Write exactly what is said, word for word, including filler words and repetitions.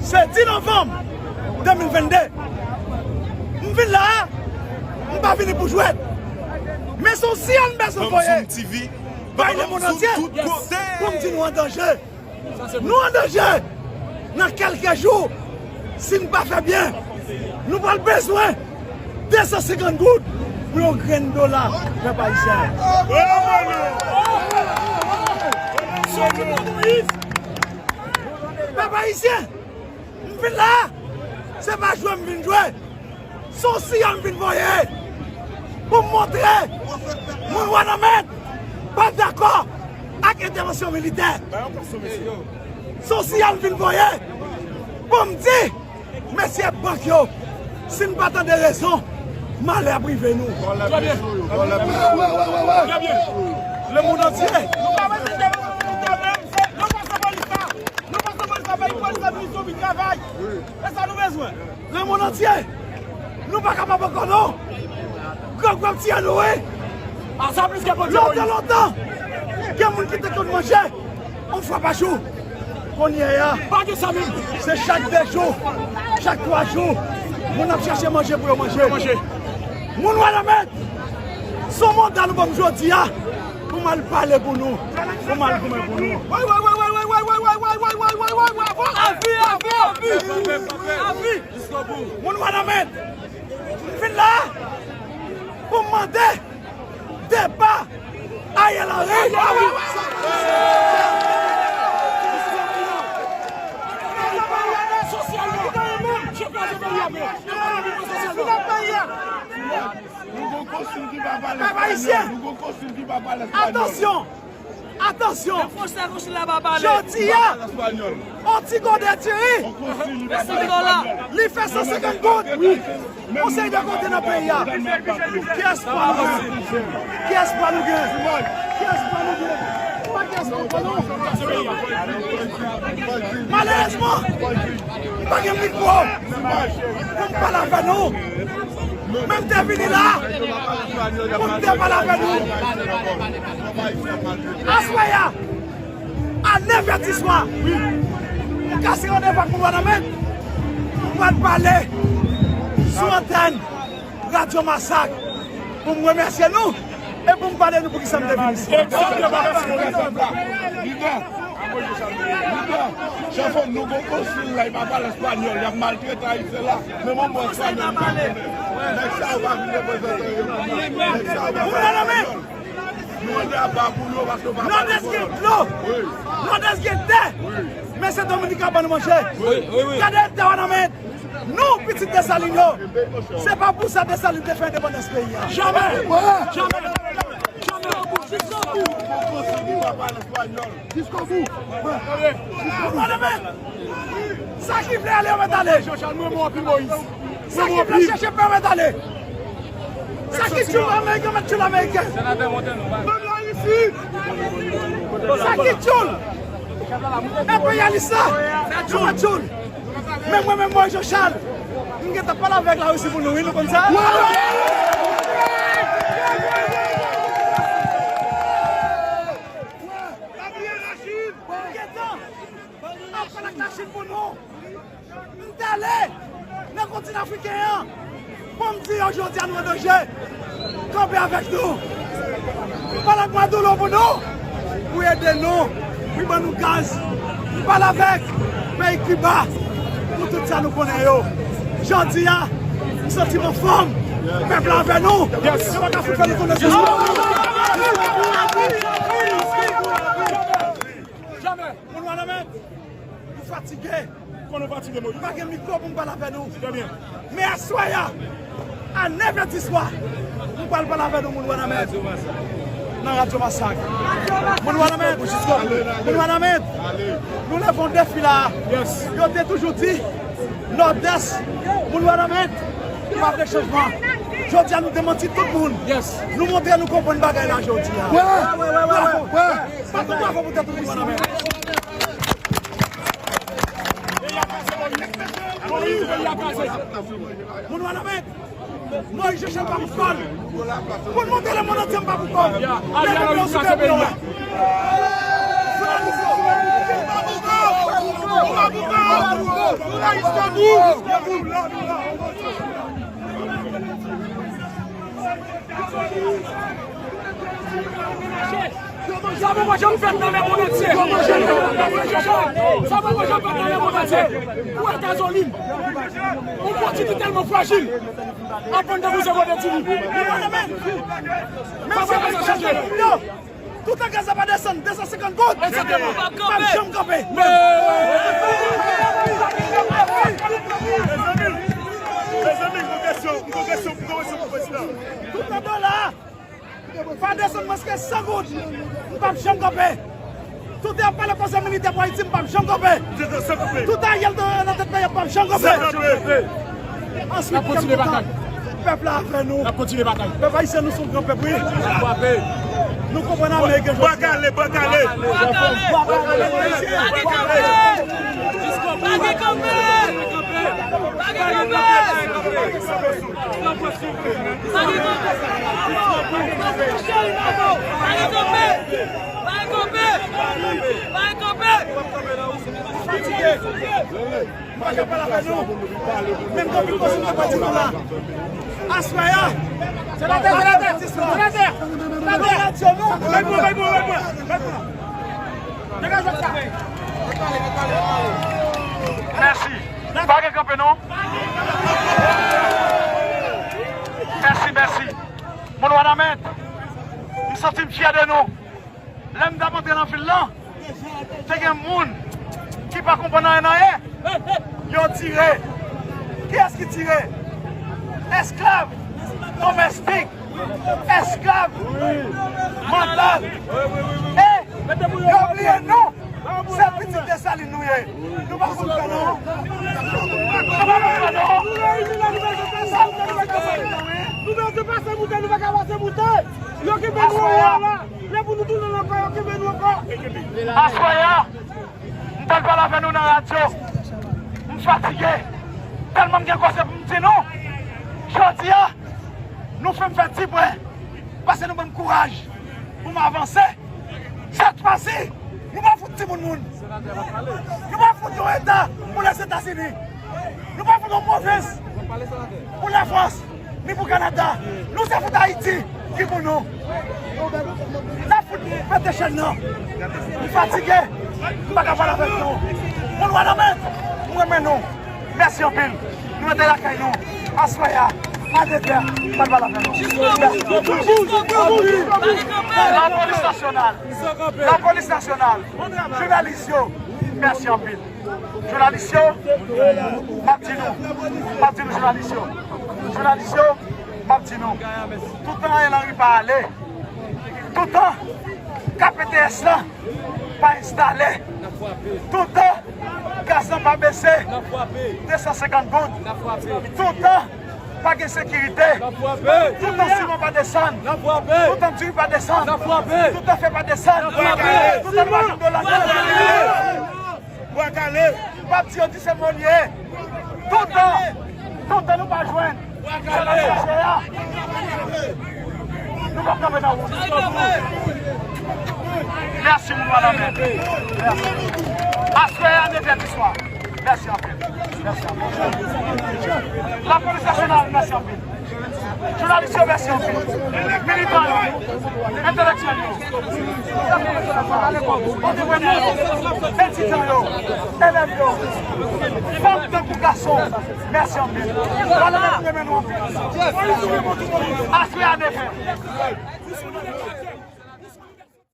Se dis novanm de mil vennde. M vin la a, m pa vini pou jwèt. Men se yon siyal m bezwen voye bay lemond antye pou m di nou an danje. Nou an danje! Nan kèlke jou, si n pa fè byen, nou pral bezwen de san senkant goud pou yon grenn dola, pèp ayisyen. Pèp ayisyen, m vin la, se pa jwe m vin jwe. Se yon siyal m vin voye pou m montre moun Wanament pa dakò ak entèvansyon militè. Se yon siyal m vin voye pou m di mesye bank yo, si n pa tande rezon, malè ap rive nou. Trè byen. Trè byen. Lemonn antye. Nou pa mete entèvansyon militè menm. Nou pa sou polis la. Nou pa sou polis la. Bay polis la vini sou vin travay. Se sa nou bezwen. Lemonn antye, nou pa kapab ankò non. Grangou ap tiye nou wi. Lontan, lontan, gen moun ki te konn manje yon fwa pa jou. Kounye a, se chak de jou, chak twa jou, moun ap chache manje pou yo manje. Moun Wanament, se yon manda nou ban m jodi a pou m al pale pou nou, pou m al goumen pou nou. Avi, avi, avi. Avi. Moun Wanament, m vin la pou m mande depa Ariel Henry. Nou gon konsil ki pa pale espanyòl. Nou gon konsil ki pa pale espanyòl. Atansyon! Atansyon! Jodi a, yon ti gode diri, li fè san senkant goud. Yon seri de kote nan peyi a. Ki espwa nou gen? Ki espwa nou gen? Ki espwa nou gen? Pa gen espwa pou nou. Malerezman, m pa gen mikwo pou m pale avè nou. Men m te vini la pou m te pale avè nou. Aswè a, a nèf è di swa, m kase randevou ak moun Wanament. M pral pale sou antèn Radyo Masak pou m remèsye nou e pou m pale nou poukisa m te vin isit. Egzakteman. Lidè, lidè, Jafon, nou gon konsil la, li pa pale espanyòl, y ap maltrete Ayisyen la. Men mwen, mwen espanyòl, m pa konnen. Nèg sa yo pa vin reprezante yo. Nèg sa yo pa pale espanyòl. Nou mande apa pou yo, paske yo pa pale espanyòl. Nòdès gen dlo. Nòdès gen tè. Men se Dominika ban nou manje. Gade tè Wanament. Nou, pitit Desalin yo, se pa pou sa Desalin te fè endepandans peyi a. Jamè! Jamè! Jamè! Jiska bout! Jiska bout! Sa ki vle ale, yo mèt ale. Sa ki vle chèche, yo mèt ale. Sa ki tchoul ameriken, mèt tchoul ameriken. Sa ki tchoul enperyalis la, yo mèt tchoul. Men mwen menm, Moyiz Jan Chal, m gentan pale avèk Larisi pou nou, wi, nou konn sa? M gentan ap pale ak Lachin pou nou. M t ale nan kontinan afriken an. Pou m di yo jodi a nou an danje, kanpe avèk nou. M pale ak Maduro pou nou, pou ede nou, pou ban nou gaz. M pale avèk peyi Kiba pou tout sa nou konnen yo. Jodi a, m santi m anfòm. Pèp la avè nou. Yo pa ka fout fè nou tounen sou sa. Jamè. Moun Wanament, nou fatige. Konnen w fatige, Moyiz. Pa gen mikwo pou m pale avè nou. Trè byen. Men aswè a, a nèf è di swa, m pral pale avè nou, moun Wanament. Nan Radyo Masak. Moun Wanament. Moun Wanament. Nou leve yon defi la. Yo te toujou di, Nòdès, moun Wanament, pa vle chanjman. Jodi a, nou demanti tout moun. Nou montre nou konprann bagay la jodi a. Bravo. Bat yon bravo pou tèt nou, moun Wanament. Moun Wanament, Moyiz Jan Chal pa pou kò l. Pou l montre lemonn antye m pa pou kò m. Leve men w sou tèt mwen. Sa poko janm fèt nan lemonn antye. Sa poko janm fèt nan lemonn antye. Pou wè gazolin, yon pwodui ki tèlman frajil, ap vann tankou se vòlè tini. Sa poko janm chanje. Toutan gaz la pa desann de san senkant goud, m p ap janm kanpe. Mezanmi, mezanmi, m gon kesyon, m gon kesyon, m gon kesyon pou prezidan. Toutan dola pa desann mwens ke san goud, m p ap janm kanpe. Toutan y ap pale koze militè pou Ayiti, m p ap janm kanpe. Toutan Ariel nan tèt peyi a, m p ap janm kanpe. Answit, n ap kontinye batay. Pèp la avè nou. N ap kontinye batay. Pèp ayisyen, nou se yon gran pèp, wi. N ap frape. Nou konprann ame gen jodi. Bwa kale, bwa kale. Bwa kale. Bwa kale. Pa gen kanpe. Pa gen kanpe. Pa gen kanpe. Pa gen kanpe. Pa gen kanpe. Pa gen kanpe. Fatige. Mwen ka pale avè nou. Menm jan anpil pwofesè pa di nou la. Aswè a. Senatè, senatè, senatè. Senatè. Bay mwen, bay mwen, bay mwen, bay mwen. Degaje sa. Mèsi. Pa gen kanpe non. Mèsi, mèsi. Moun Wanament, m santi m fyè de nou. Lè m t ap antre nan vil lan, te gen moun ki pa konprann anyen, anyen. Yo tire. Kiyès ki tire? Esklav domestik, esklav mantal. E yo bliye nou. Se pitit Desalin nou ye. Nou pa fout pè non. Nou pa fout pè non. Nou bezwen pase moute, nou pa ka pase moute. Yo kenbe nou anwo la. Lè pou nou tounen nan kò yo, kenbe nou ankò. Aswè a, m t al pale avè nou nan radyo. M fatige. Tèlman m gen koze pou m di nou. Jodi a, nou fè m fè ti pwen. Paske nou ban m kouraj pou m avanse. Sèt fwa si, nou pa fout timoun moun. Nou pa fout yon eta pou Lèzetazini. Nou pa fout yon pwovens pou Lafrans, ni pou Kanada. Nou se fout Ayiti ki pou nou. N ap fout pete chèn nan. M fatige. M pa ka pale avèk nou. Moun Wanament, m renmen nou. Mèsi anpil. Nou rete lakay nou. Aswè a, a nèf è, m pral pale avè nou. Mèsi. Lapolis nasyonal. Lapolis nasyonal. Jounalis yo, mèsi anpil. Jounalis yo, m ap di nou. M ap di nou jounalis yo. Jounalis yo, m ap di nou. Toutan Ariel Henry pa ale. Toutan K P T S la pa enstale. Toutan gaz lan pa bese de san senkant goud. Toutan pa gen sekirite. Toutan siman pa desann. Toutan diri pa desann. Toutan fè pa desann. Toutan nou pa jwenn dola nan men. Bwa kale. M p ap di yo di se mòn ye. Toutan, toutan nou pa jwenn. Sa n ap chache a, nou p ap kanpe nan wout. Mèsi, moun Wanament. Mèsi. Aswè a, nèf è di swa. Mèsi anpil. Mèsi anpil. Lapolis nasyonal, mèsi anpil. Jounalis yo, mèsi anpil. Militan yo, entelektyèl yo, antreprè yo, etidyan yo, elèv yo, fanm tankou gason, mèsi anpil. Wanament renmen nou anpil. Aswè a nèf è.